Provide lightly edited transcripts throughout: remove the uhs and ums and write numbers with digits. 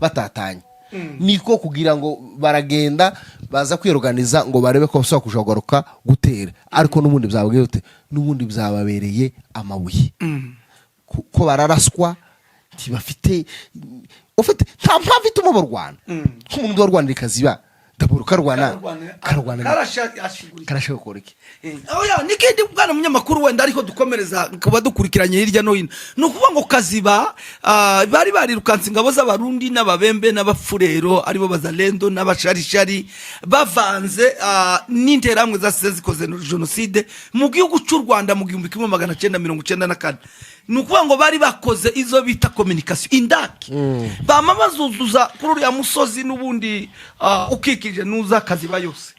Batatanye niko kugira ngo baragenda baza kwiyoganiza ngo barebe ko bashobora kuja kugaruka gutera, ariko n'ubundi byababwiye ute, n'ubundi byababereye amabuye ko bararaswa. Ntibafite ufite, nta mpamvu ituma barwana nk'umuntu warwanira ikaziba daboro karwana karwana karashaka gukora iki? Oya, n'ikindi bwana munyamakuru, wenda ariko dukomereza kuba dukurikiranye hirya no hino, ni ukuvuga ngo Kaziba bari barirukanse ingabo z'Abarundi n'Ababembe n'Abafurero, aribo Bazalendo n'Abasharishari, bavanze n'Interahamwe zasize zikoze jenoside mu gihugu cy'u Rwanda mu 1994. Ni ukuvuga ngo bari bakoze izo bita communication indaki, bama bazuzuza kuri uriya musozi n'ubundi ukikije nuza Kaziba yose.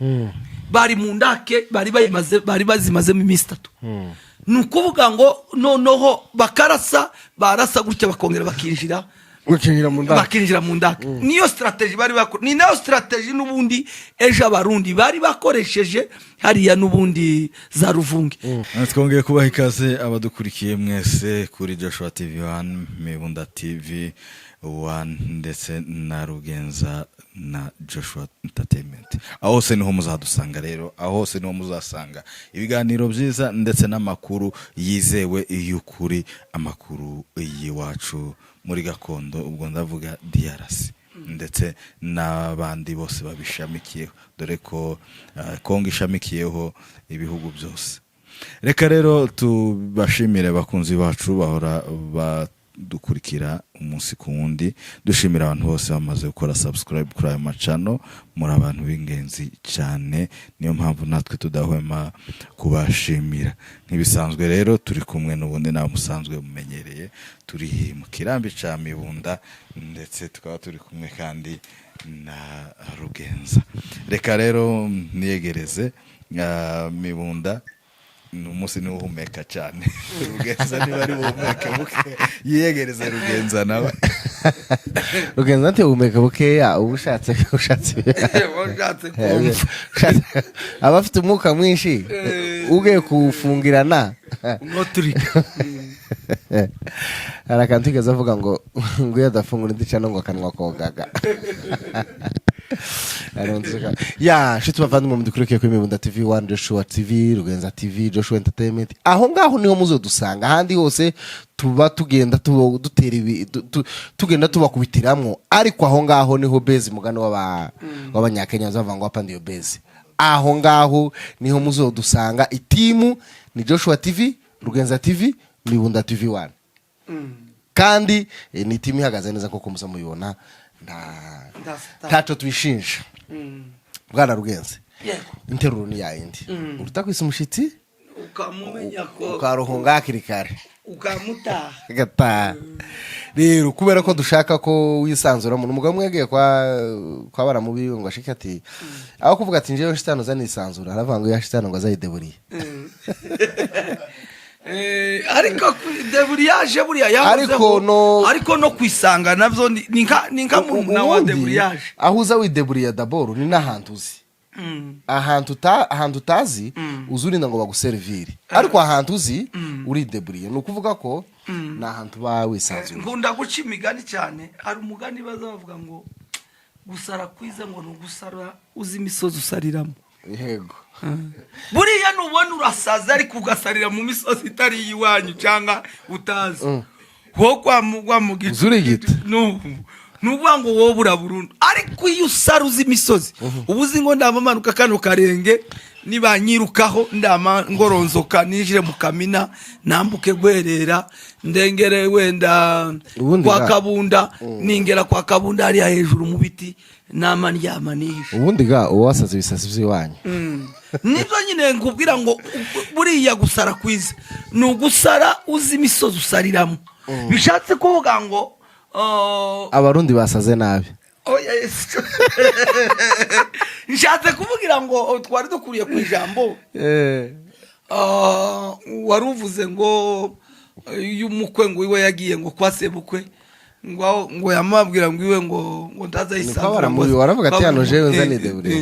Bari mu ndake, bari bayimaze, bari bazimazemo iminsi 3. Ni ukuvuga ngo noneho bakarasa, barasa gutya bakongera bakinjira. Gukinjira mu ndake. Bakinjira mu ndake. Niyo stratégie bari bakora, ni nayo stratégie n'ubundi ejo Abarundi bari bakoresheje hariya n'ubundi za Ruvungi. Twongeye kubaha ikaze abadukurikiye mwese kuri Joshua TV 1, Mibunda TV 1 ndetse na Rugenza na Joshua Entertainment. Aho hose niho muzadusanga rero, aho hose niho muzasanga ibiganiro byiza ndetse n'amakuru yizewe y'ukuri, amakuru y'iwacu muri gakondo, ubwo ndavuga DRC ndetse n'abandi bose babishamikiyeho, dore ko Kongo ishamikiyeho ibihugu byose. Reka rero tubashimire abakunzi bacu bahora badukurikira umunsi ku wundi, dushimira abantu bose bamaze gukora subscribe kuri ayo macano. Muri abantu b'ingenzi cyane, niyo mpamvu natwe tudahwema kubashimira. Nk'ibisanzwe rero turi kumwe n'ubundi nawe musanzwe mumenyereye, turi mu kirambi cya Mibunda, ndetse tukaba turi kumwe kandi na Rugenza. Reka rero niyegereze Mibunda. Ni umunsi niwo uhumeka cyane. Rugenza niba ari buhumeke buke, yiyegereze Rugenza nawe. Rugenza ati uhumeka bukeya, uba ushatse Ushatse kumva. Aba afite umwuka mwinshi ugiye kuwufungirana. Unoturika. Hari akantu kigeze avuga ngo iyo adafungura indi cano ngo akanwa kogaga. Ya nshuti bavandimwe mudukurikiye kuri Mibunda TV 1, Joshua TV, Rugenza TV, Joshua Entertainment, aho ngaho niho muzodusanga. Ahandi hose tuba tugenda dutera ibi tugenda tubakubitiramwo, ariko aho ngaho niho base. Mugani w'Abanyakenya bazavuga ngo hapa ndiyo base. Aho ngaho niho muzodusanga. Itimu ni Joshua TV, Rugenza TV, Mibunda TV 1, kandi ni itimu ihagaze neza nk'uko muza mubibona. Ntaco tubishinja. Bwana Rugenzi, Yego. interuro ni yayindi: urutakwisa umushitsi ukamumenya ko ukaruhunga hakiri kare, ukamutaha. Gataha. Rero kubera ko dushaka ko wisanzura, umuntu umugabo umwe yagiye kwa baramubi ngo ashike, ati aho kuvuga ati njyewe shitani uzanisanzura, aravuga ngo ya shitani ngo azayideburiye. Ariko débrouillage buriya yahozeho. Ariko Ariko no kwisanga nabyo ni nka murumuna wa Ubundi, débrouillage. aho uza wideburiye d'abord ni n'ahantu uzi. Ahantu utazi uza urinda ngo baguserivire, ariko ahantu uzi urideburiye. Ni ukuvuga ko ni ahantu uba wisanzuye. Nkunda guca imigani cyane. Hari umugani baza bavuga ngo gusara kwiza ngo ni ugusara uzi imisozi usariramo. Buriya nubona urasaza ariko ugasarira mu misozi itari iy'iwanyu cyangwa utazi wo kwa mu gicu. Uzurigita. Ni ukuvuga ngo wowe bura burundu, ariko iyo usara uzi imisozi, uba uzi ngo ndamamanuka kano karenge, nibanyirukaho ndama ngoronzoka ninjire mu Kamina, nambuke Gwerera, ndengere wenda Ubundi kwa Kabunda, ningera kwa Kabunda hariya hejuru mu biti nama ndyama nihishe. Ubundi ga uba wasaze ibisasi by'iwanyu. Nibyo nyine nkubwira ngo buriya gusara kwiza ni ugusara uzi imisozi usariramo. Bishatse kuvuga ngo Abarundi basaze nabi. Oya, yes. Nshatse kuvugira ngo twari dukuriye ku ijambo wari uvuze ngo iyo umukwe ngo iwe yagiye ngo kwa sebukwe. Ngo ngo yamabwira ngo iwe ngo ndaza Niko yisanzura. Baravuga ati, "Hano jewe nzane debure."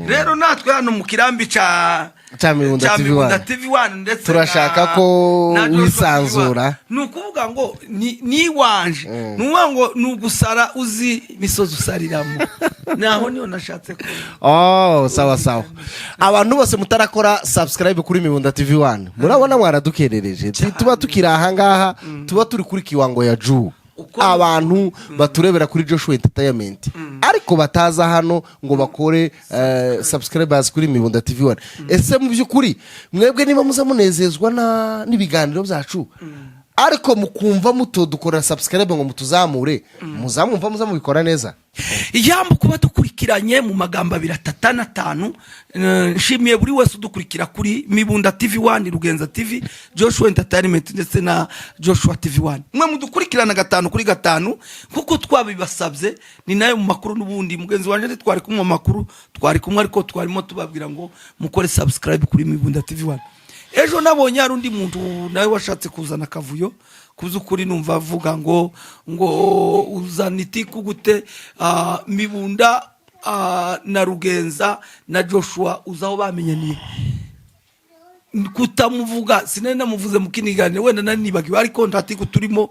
Rero natwe hano mu kirambi ca Ca Mibunda ca TV Mibunda One. TV 1 ndetse Turashaka ko na Joshua wisanzura. TV One. Ni ukuvuga ngo ni iwanje, ni ukuvuga ngo ni ugusara uzi imisozi usariramo, naho niho nashatse ko. Oh, sawa sawa. Abantu bose mutarakora subscribe kuri Mibunda TV 1, murabona mwaradukerereje. Tuba tukiri ahangaha, tuba turi kuri kiwango ya juu. Abantu baturebera kuri Joshua Entertainment ariko bataza hano ngo bakore subscribers kuri Mibunda TV 1. Ese mu by'ukuri mwebwe niba muza munezezwa n'ibiganiro byacu, ariko mukumva mutodukorera subscribe ngo mutuzamure, muzamumva muza mubikora neza? Ijambo kuba dukurikiranye mu magambo abiri, atatu n'atanu. Nshimiye buri wese udukurikira kuri Mibunda TV 1, Rugenza TV, Joshua Entertainment ndetse na Joshua TV 1. Mwe mudukurikirana gatanu kuri gatanu kuko twabibasabye. Ni nayo mu makuru n'ubundi mugenzi wanje twari kumwe mu makuru, twari kumwe, ariko twarimo tubabwira ngo mukore subscribe kuri Mibunda TV 1. Ejo nabonye hari undi muntu nawe washatse kuzana akavuyo. Kuzukuri numva avuga ngo uzana itiku gute? Mibunda na Rugenza na Joshua uzaho bamenyaniye kutamuvuga. Sinari namuvuze mu kindi kiganiro, wenda nari nibagiwe, ariko ntatiku turimo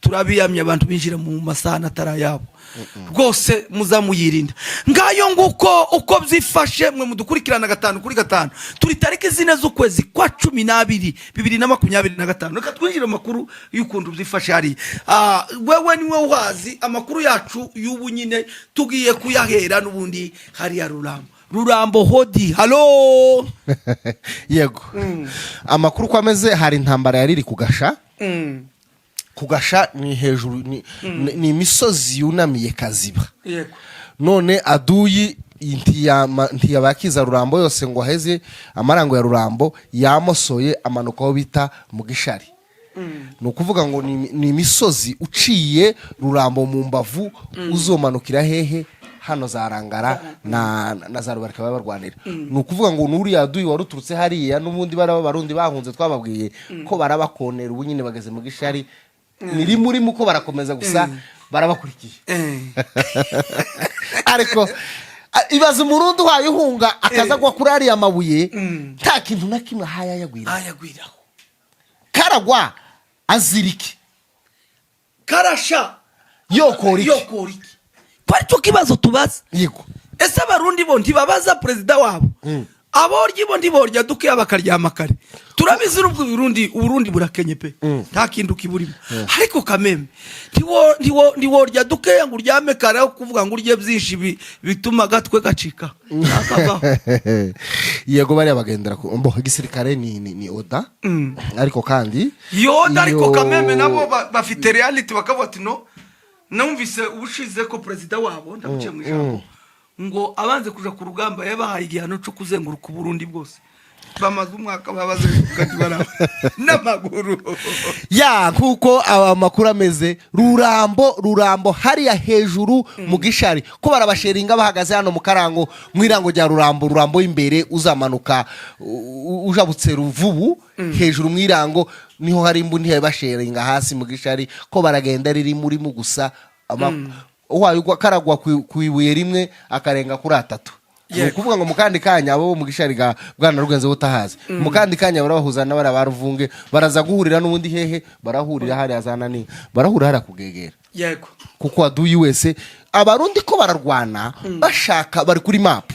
turabiyamye abantu binjira mu masahani atari ayabo rwose, muzamuyirinda. Ngayo nguko uko byifashe. Mwe mudukurikirana gatanu kuri gatanu, turi tariki 4 z'ukwezi kwa 12 2025. Reka twinjire mu makuru y'ukuntu byifashe hariya. Wewe niwe uhazi amakuru yacu y'ubu nyine, tugiye kuyahera n'ubundi hariya Rurambo. Rurambo hodi, halo. Yego, amakuru uko ameze, hari intambara yari iri kugasha. Kugasha ni hejuru, ni imisozi yunamiye Kaziba. None aduyi ntiyabakiza Rurambo yose ngo aheze amarango ya Rurambo, yamosoye amanuka aho bita mu Gishari. Ni ukuvuga ngo ni imisozi uciye Rurambo mu mbavu, uzomanukira hehe? Hano za Rangara na za Rubarika baba barwanira. Ni ukuvuga ngo n'uriya duyi wari uturutse hariya n'ubundi baraba Barundi bahunze, twababwiye ko barabakonera. Ubu nyine bageze mu Gishari, ni rimwe urimo uko barakomeza gusa barabakurikiye. Ariko ibaza Umurundi uhaye uhunga akaza agwa kuri ariya mabuye, nta kintu na kimwe ahaye ayagwira. Ayagwiraho. Karagwa azirike. Karasha. Yokora iki? Yokora iki? Ko aricyo kibazo tubaza. Ese Abarundi bo ntibabaza perezida wabo? Aboryi bo ntiborya dukeya bakaryama kare? Turabizi n'ubwo Uburundi burakenye pe, nta kintu kiburimo, ariko kameme ntiworya dukeya ngo uryame kare, aho kuvuga ngo urye byinshi bituma agatwe gacika ntakavaho. Yego, bariya bagendera ku mbo igisirikare ni oda, ariko kandi yoda, ariko kameme nabo bafite reality, bakavuga ati no numvise ubushize ko perezida wabo, ndamuciye mu ijambo, ngo abanze kuja ku rugamba yabahaye igihano cyo kuzenguruka Uburundi bwose. Bamaze umwaka babazenguruka, ntibaraba n'amaguru. Ya, nkuko amakuru ameze, Rurambo hariya hejuru mu Gishari ko barabasheringa bahagaze hano mu Karango, mu irango rya Rurambo. Rurambo y'imbere, uzamanuka ujabutse Ruvubu, hejuru mu irango niho hari imbu, ntiyabasheringa hasi mu Gishari ko baragenda riri murimo gusa uhaye ugwa karagwa ku ibuye rimwe akarenga kuri atatu. Ni ukuvuga ngo mu kandi kanya abo mu Gishari ga bwana Rugenze butahazi, mu kandi kanya barabahuza na bariya ba Ruvunge, baraza guhurira n'ubundi hehe? Barahurira hariya za nani, barahurira hariya kugegera. Kuko waduyi wese, Abarundi ko bararwana bashaka, bari kuri map,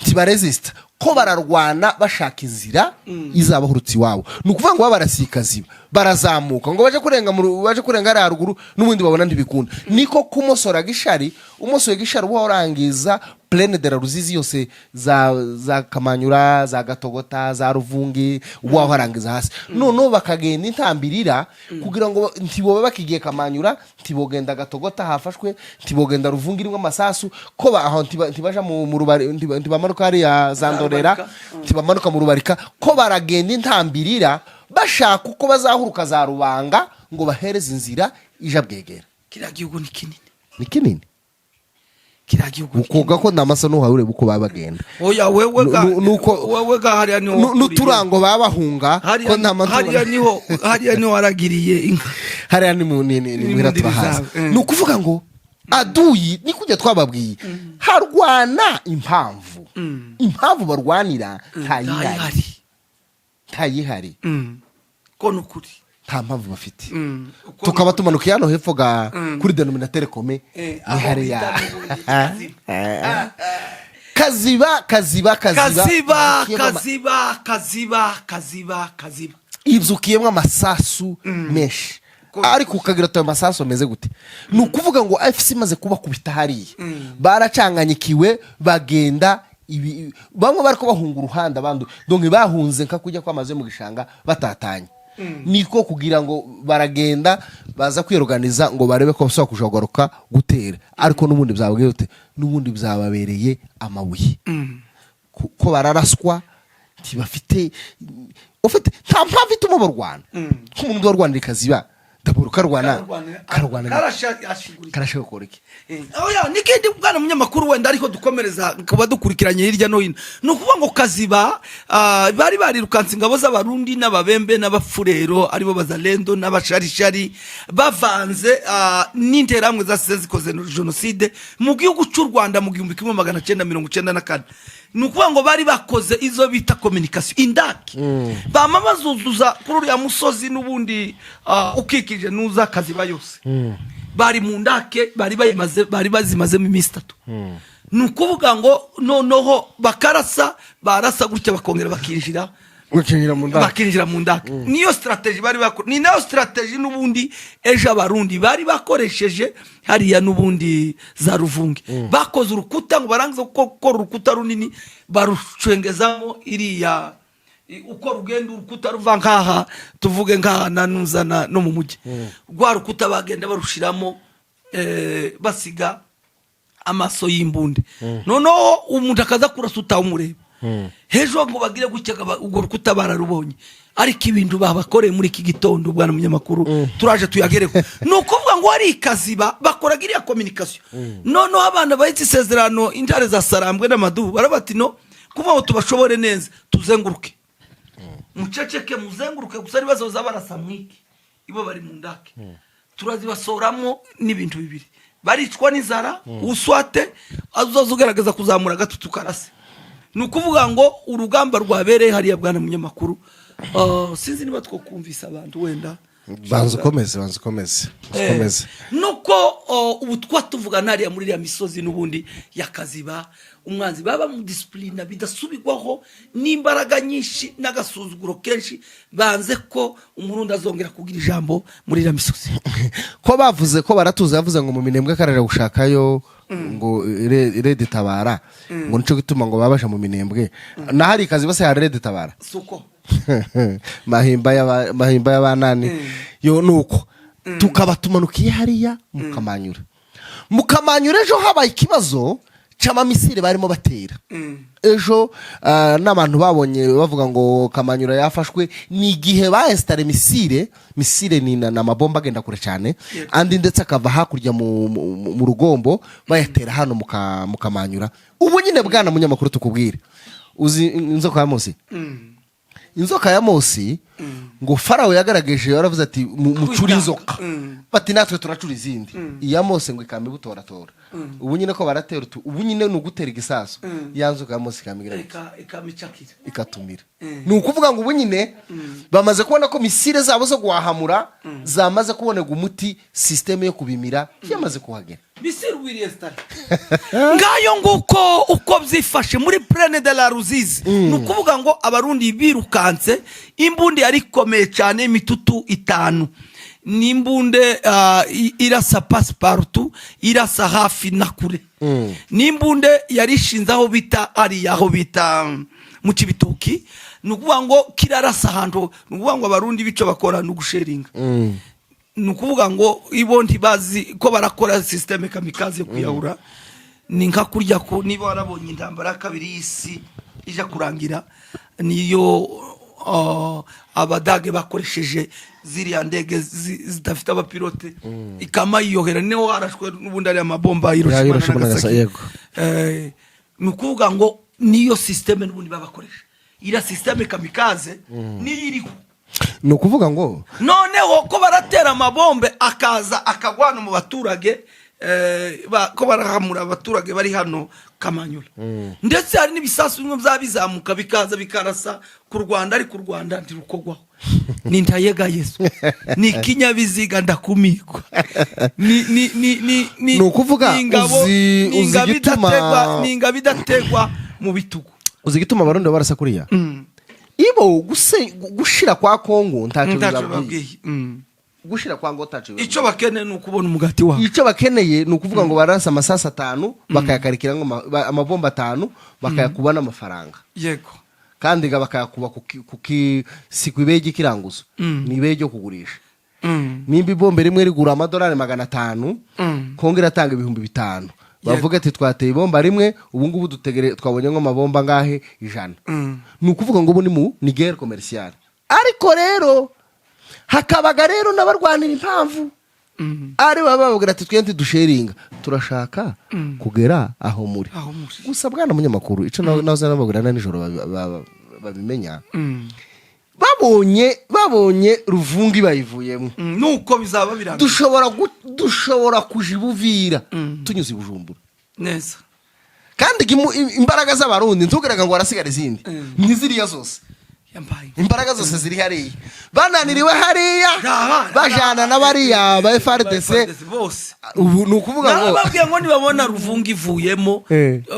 ntibaresista, ko bararwana bashaka inzira izabahurutsa iwabo. Ni ukuvuga ngo baba barasikaziba, barazamuka ngo baje kurenga baje kurenga hariya haruguru, n'ubundi babona ntibikunda, niko kumosora Gishari. Umosoye Gishari uba urangiza Plaine de la Ruzizi yose, za Kamanyura, za Gatogota, za Ruvungi, uba warangiza hasi. Noneho bakagenda intambirira kugira ngo ntibobe bakigiye Kamanyura, ntibogenda Gatogota hafashwe, ntibogenda Ruvungi irimo amasasu, ko aho ntibaja mu Rubari, ntibamanuka hariya za Ndorera, ntibamanuka mu Rubarika, ko baragenda intambirira bashaka uko bazahuruka za Rubanga ngo bahereze inzira ija Bwegera. Kiriya gihugu ni kinini. Ni kinini. Kiriya gihugu ni kinini. Ukoga ko ndamasa n'uhawe ureba uko baba bagenda. Oya, wewe ga Nuko wewe ga hariya niho n'uturango baba bahunga ko hariya nta hariya niho waragiriye inka. Hariya ni mu ni Ni muhira mu ndimi tubahaza. zawe. Ni ukuvuga ngo aduyi ni kujya twababwiye, harwana impamvu, impamvu barwanira ntayihari. Ntayihari. Ntayihari. Ko ni ukuri. Nta mpamvu bafite. Uko Tukaba ni ukuri. tumanuka hano hepfo ga kuri dénominateur commun. Eh, Ni aho hariya. bita n'ubundi Kaziba. Kaziba, Kaziba, Kaziba. Kaziba. Ibyukiyemo Kaziba, Kaziba, Kaziba, Kaziba. Ibyukiyemo amasasu menshi. Ariko ukagira ati: "Ayo masasu ameze gute?" Ni ukuvuga ngo AFC imaze kubakubita hariya, baracanganyikiwe, bagenda ibi, bamwe bari ko bahunga uruhande, abandi donc bahunze nka kujya kwamaze mu gishanga batatanye. Niko kugira ngo baragenda baza kwiyoganiza ngo barebe ko bashobora kuja kugaruka gutera, ariko n'ubundi byababwiye ute, n'ubundi byababereye amabuye ko bararaswa, ntibafite ufite, nta mpamvu ituma barwana. Nk'umuntu warwanira ikaziba dabura karwana karwana Karashashigurika. Karashaka gukora iki? Oya, n'ikindi, bwana munyamakuru, wenda ariko dukomereza kuba dukurikiranye hirya no hino, ni ukuvuga ngo Kaziba bari barirukanse ingabo z'Abarundi n'Ababembe n'Abafurero, aribo Bazalendo n'Abasharishari, bavanze n'Interahamwe zasize zikoze jenoside mu gihugu cy'u Rwanda mu 1994. Ni ukuvuga ngo bari bakoze izo bita communication, indaki, bama bazuzuza kuri uriya musozi n'ubundi ukikije nuza Kaziba yose. Bari mu ndake, bari bayimaze, bari bazimazemo iminsi 3. Ni ukuvuga ngo noneho bakarasa, barasa gutya bakongera bakinjira. Gukingira mu ndake. Bakinjira mu ndake. Niyo stratégie bari bakora, ni nayo stratégie n'ubundi ejo Abarundi bari bakoresheje hariya n'ubundi za Ruvunge. Bakoze urukuta, ngo barangize gukora urukuta runini, barucengezamo iriya uko rugenda urukuta ruva nkaha, tuvuge nkaha na nuzana no mu mujyi, rwa rukuta bagenda barushiramo, basiga amaso y'imbunde. Noneho umuntu akaza kurasa utawumureba hejuru, ngo bagire gutya urwo rukuta bararubonye. Ariko ibintu babakoreye muri iki gitondo, bwana munyamakuru, turaje tuyagereho. Ni ukuvuga ngo hari ikaziba bakoraga iriya communication. Noneho abana bahetse isezerano, intare za Sarambwe n'amadubu, barabati: "No kuvuga ngo tubashobore neza, tuzenguruke, muceceke, muzenguruke gusa." Nibazoza barasa mwiki, ibo bari mu ndake, turazibasoramo n'ibintu bibiri: baricwa n'inzara, uswate azoza ugaragaza kuzamura agatutu karase. Ni ukuvuga ngo urugamba rwabereye hariya, bwana munyamakuru, sinzi niba twokumvisa abantu wenda. Banza ukomeze, banza ukomeze, banza ukomeze. Nuko ubu twa tuvugana hariya muri iriya misozi n'ubundi ya Kaziba, umwanzi baba mu disipurina bidasubirwaho, n'imbaraga nyinshi n'agasuzuguro kenshi, banze ko Umurundi azongera kugira ijambo muri iriya misozi. Ko bavuze ko baratuza, yavuze ngo mu Minembwe karere gushakayo ngo Red Tabara, ngo nico gituma ngo babasha mu Minembwe. Na hari kazi bose hari Red Tabara. Si uko? Mahimba mahimba y'abanani yo. Nuko tukaba tumanukiye hariya Mukamanyura. Mukamanyura ejo habaye ikibazo c'amamisire barimo batera ejo, n'abantu babonye bavuga ngo Kamanyura yafashwe. Ni igihe baesitare missile. Missile ni na amabomba agenda kure cyane, andi ndetse akava hakurya mu Rugombo, bayatera hano mu Kamanyura. Ubu nyine, bwana munyamakuru, tukubwire, uzi inzoka ya Mose? Inzoka ya Mose, ngo Farawo yagaragaje, yaravuze ati: "Mucure inzoka." Bati: "Natwe turacura izindi." Iya Mose ngo ikamba ibutoratora. Ubu nyine ko baratera ubu nyine ni ugutera igisasu, ya nzoka ya Mose ikamba Ikamicakira. ikatumira. Ni ukuvuga ngo ubu nyine bamaze kubona ko missile zabo zo guhahamura zamaze kubonerwa umuti, système yo kubimira yamaze kuhagera. Missile wiriyesitari ngayo. Nguko uko byifashe muri plaine de la Ruzizi. Ni ukuvuga ngo Abarundi birukanse imbunde yari ikomeye cyane, imitutu itanu, ni imbunde irasa passe-partout, irasa hafi na kure. Ni imbunde yari ishinze aho bita ariya, aho bita mu Kibitoki. Ni ukuvuga ngo kirarasa ahantu. Ni ukuvuga ngo Abarundi bico bakora ni ugusheringa. Ni ukuvuga ngo ibo ntibazi ko barakora système kamikaze yo kwiyahura. Ni nka kurya ko niba warabonye intambara ya kabiri y'isi ija kurangira, niyo Abadage bakoresheje ziriya ndege zidafite abapilote, ikama yiyohera. Niho harashwe n'ubundi ariya mabomba ya Ya Hiroshima na Hiroshima na Nagasaki. Yego. Ni ukuvuga ngo niyo système n'ubundi babakoresha, iriya système kamikaze niyo iriho. Ni ukuvuga ngo Noneho ko baratera amabombe akaza akagwa hano mu baturage, ko barahamura abaturage bari hano Kamanyura, ndetse hari n'ibisasu bimwe byaba bizamuka bikaza bikarasa ku Rwanda, ariko u Rwanda ntirukogwaho. Ni ntayegayezwa, ni ikinyabiziga ndakumigwa, ni Ni ukuvuga ni ingabo ni uzi ingabo igituma idategwa, ni ingabo idategwa mu bitugu. Uzi igituma Abarundi barasa kuriya? Ibo gushira kwa Kongo ntacyo Ntacyo bibabwiye. babwiye. Gushira kwa Kongo ntacyo Icyo bibabwiye. bakeneye ni ukubona umugati wabo. Icyo bakeneye ni ukuvuga ngo barasa amasasu atanu bakayakarikira ngo amabomba atanu bakayakuba n'amafaranga. Kandi ga bakayakuba si ku ibeyi ry'ikiranguzo, ni ibeyi ryo kugurisha. Nimba ibombe rimwe rigura amadolari 500, Kongo iratanga 5000. Bavuga ati: "Twateye ibomba rimwe, ubu ngubu dutegere twabonye nk'amabomba angahe? 100." Ni ukuvuga ngo ubu ni guerre commerciale. Ariko rero hakabaga rero n'abarwanira impamvu ari baba bababwira ati: "Twe ntidusharinga, turashaka kugera aho muri." Aho muri. Gusa bwana munyamakuru, icyo nahoze nababwira na nijoro babimenya, babonye Ruvungi bayivuyemo. Nuko bizaba birangiye. Dushobora kuja i Buvira tunyuze i Bujumbura. Neza. Kandi imbaraga z'Abarundi ntugeraga ngo harasigara izindi, ni ziriya zose. Yambaye. Imbaraga zose ziri hariya, bananiriwe hariya, bajana na bariya ba FARDC. Bose. Ubu ni ukuvuga ngo Nababwiye ngo nibabona Ruvunga ivuyemo,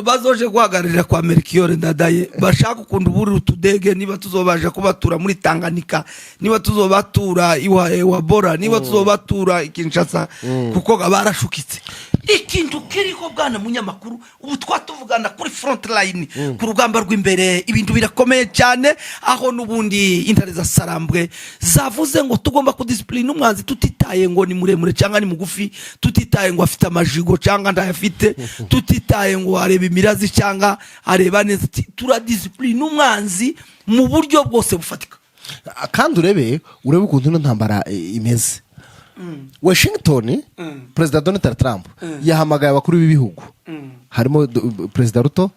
bazoje guhagararira kwa Melchior Ndadaye, bashaka ukuntu burira utudege, niba tuzobaje kubatura muri Tanganyika, niba tuzobatura iwa iwa Bora, niba tuzobatura i Kinshasa, kuko barashukitse. Ikintu kiriho, bwana munyamakuru, ubu twatuvugana kuri front line, ku rugamba rw'imbere, ibintu birakomeye cyane, aho n'ubundi intare za Sarambwe zavuze ngo tugomba kudisipurina umwanzi, tutitaye ngo ni muremure cyangwa ni mugufi, tutitaye ngo afite amajigo cyangwa ntayafite, tutitaye ngo areba imirazi cyangwa areba neza. Ati, turadisipurina umwanzi mu buryo bwose bufatika. Kandi urebe ukuntu ino ntambara imeze. Washington, Perezida Donald Trump yahamagaye abakuru b'ibihugu, harimo Perezida Ruto,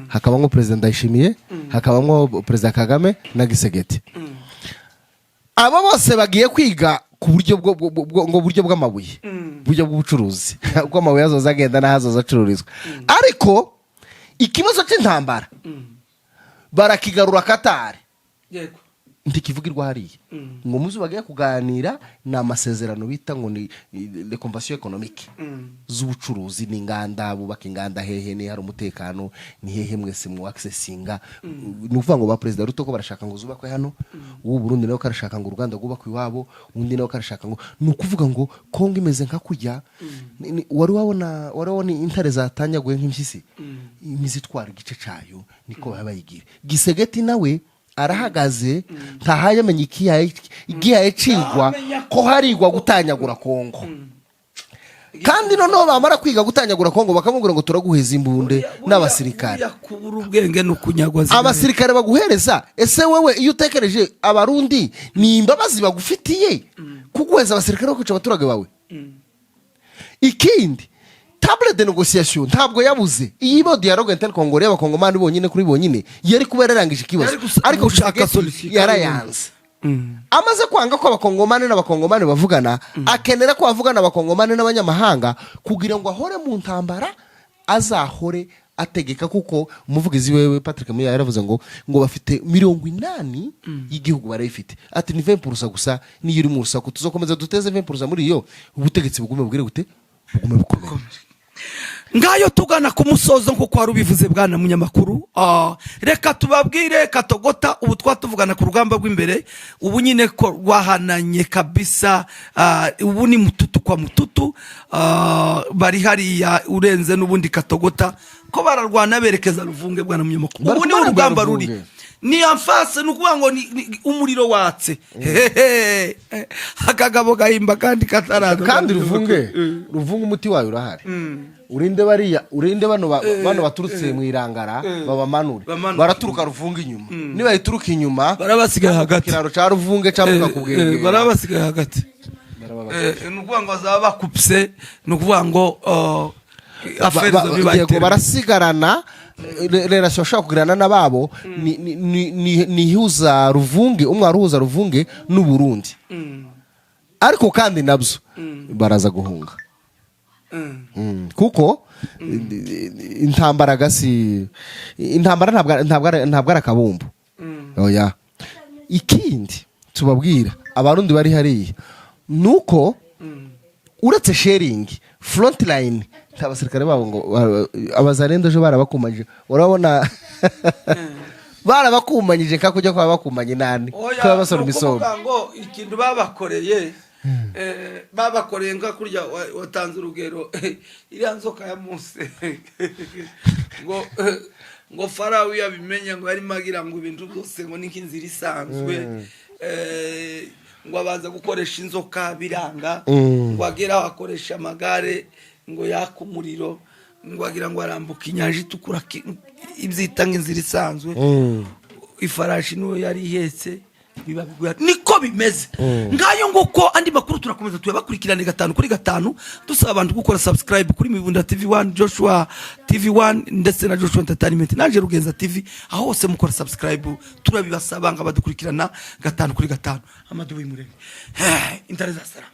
hakabamo Perezida Ndayishimiye, hakabamo Perezida Kagame na Tshisekedi. Abo bose bagiye kwiga ku buryo ngo buryo bw'amabuye, buryo bw'ubucuruzi, uko amabuye azoza agenda n'aho azoza acururizwa. Ariko ikibazo cy'intambara barakigarura Katari. Ntikivugirwa hariya ngo muzi bagiye kuganira. Ni amasezerano bita ngo ni les conventions économiques z'ubucuruzi n'inganda, bubaka inganda hehe, ni hari umutekano, ni hehe mwese mu accessinga. Ni ukuvuga ngo ba Perezida Ruto ko barashaka ngo zubakwe hano, uw'u Burundi nawe karashaka ngo uruganda rwubakwe iwabo, undi nawe karashaka ngo. Ni ukuvuga ngo Kongo imeze nka kujya wari wabona intare zatanyaguye nk'impyisi, imizi itwara igice cyayo, niko baba bayigira. Tshisekedi nawe arahagaze, ntahaye amenya igihaye cigwa ko harigwa gutanyagura Kongo. Kandi noneho bamara kwiga gutanyagura Kongo, bakamubwira ngo turaguheza imbunde n'abasirikare. Buriya kubura ubwenge ni ukunyagwa zirahera. Abasirikare baguhereza, ese wewe iyo utekereje Abarundi ni imbabazi bagufitiye kuguheza abasirikare bo kwica abaturage bawe? Ikindi, table de négociation ntabwo yabuze. Iyi bo dialogue intercongolais y'Abakongomani bonyine kuri bonyine yari kuba yararangije ikibazo. Yari Ariko gushaka Tshisekedi solution. yarayanze. Amaze kwanga ko Abakongomani n'Abakongomani bavugana, akenera ko bavugana Abakongomani n'abanyamahanga kugira ngo ahore mu ntambara, azahore ategeka, kuko umuvugizi wewe Patrick Muyaya yaravuze ngo bafite 80 y'igihugu barayifite, ati ni 20% gusa niyo iri mu rusaku, tuzokomeza duteze 20% muri iyo, ubutegetsi bugume bugire gute? Bugume bukomeye. Ngayo tugana ku musozo, nk'uko wari ubivuze, bwana munyamakuru. Reka tubabwire Katogota. Ubu twatuvugana ku rugamba rw'imbere, ubu nyine ko rwahananye kabisa. Ubu ni mututu kwa mututu. Bari hariya urenze n'ubundi Katogota, ko bararwana berekeza Ruvunge, bwana munyamakuru. Bari Ubu niho kubarwanya urugamba ruri. Ruvunge. Ni en face, ni ukuvuga ngo ni umuriro watse. Hehehe. Akagabo gahimba kandi kataraza. Kandi Ruvunge umuti wayo urahari. Urinde bariya, urinde bano baturutse mu Irangara, babamanure. Bamanure. Baraturuka Ruvunge inyuma, nibayituruka inyuma Barabasigaye hagati. Kiraro ca Ruvunge cyangwa kubwira. Baraba basigaye hagati. Ni ukuvuga ngo bazaba bakupse, ni ukuvuga ngo affaire zo bibaye. Yego, barasigarana. Relation bashobora kugirana n'ababo ni ihuza Ruvunge, umwaro uhuza Ruvunge n'Uburundi. Ariko kandi nabyo baraza guhunga. Kuko intambara gasi, intambara ntabwo ari akabumbu, oya. Ikindi tubabwira Abarundi bari hariya nuko uretse shelling, front line nta basirikare babo, ngo Abazalendo ejo barabakumanyije. Urabona barabakumanyije ka kujya kuba bakumanye nani Oya, kuba basora ni imisoro. Ukuvuga ngo ikintu babakoreye, babakoreye nka kurya watanze urugero iriya nzoka ya Mose, ngo Farawo iyo abimenye ngo yarimo agira ngo ibintu byose ngo ni nk'inzira isanzwe, ngo abanza gukoresha inzoka biranga, ngo agere aho akoresha amagare ngo yaka umuriro, ngo agira ngo arambuka Inyanja Itukura ibyita nk'inzira isanzwe, ifarashi niyo yari ihetse, biba biguye. Niko bimeze ngayo nguko. Andi makuru turakomeza tuyabakurikirane gatanu kuri gatanu. Dusaba abantu gukora subscribe kuri Mibunda TV 1, Joshua TV 1 ndetse na Joshua Entertainment naje Rugenza TV. Aho hose mukora subscribe, turabibasaba ngo abadukurikirana gatanu kuri gatanu. Amadubu y'umurenge, intare za Sarama.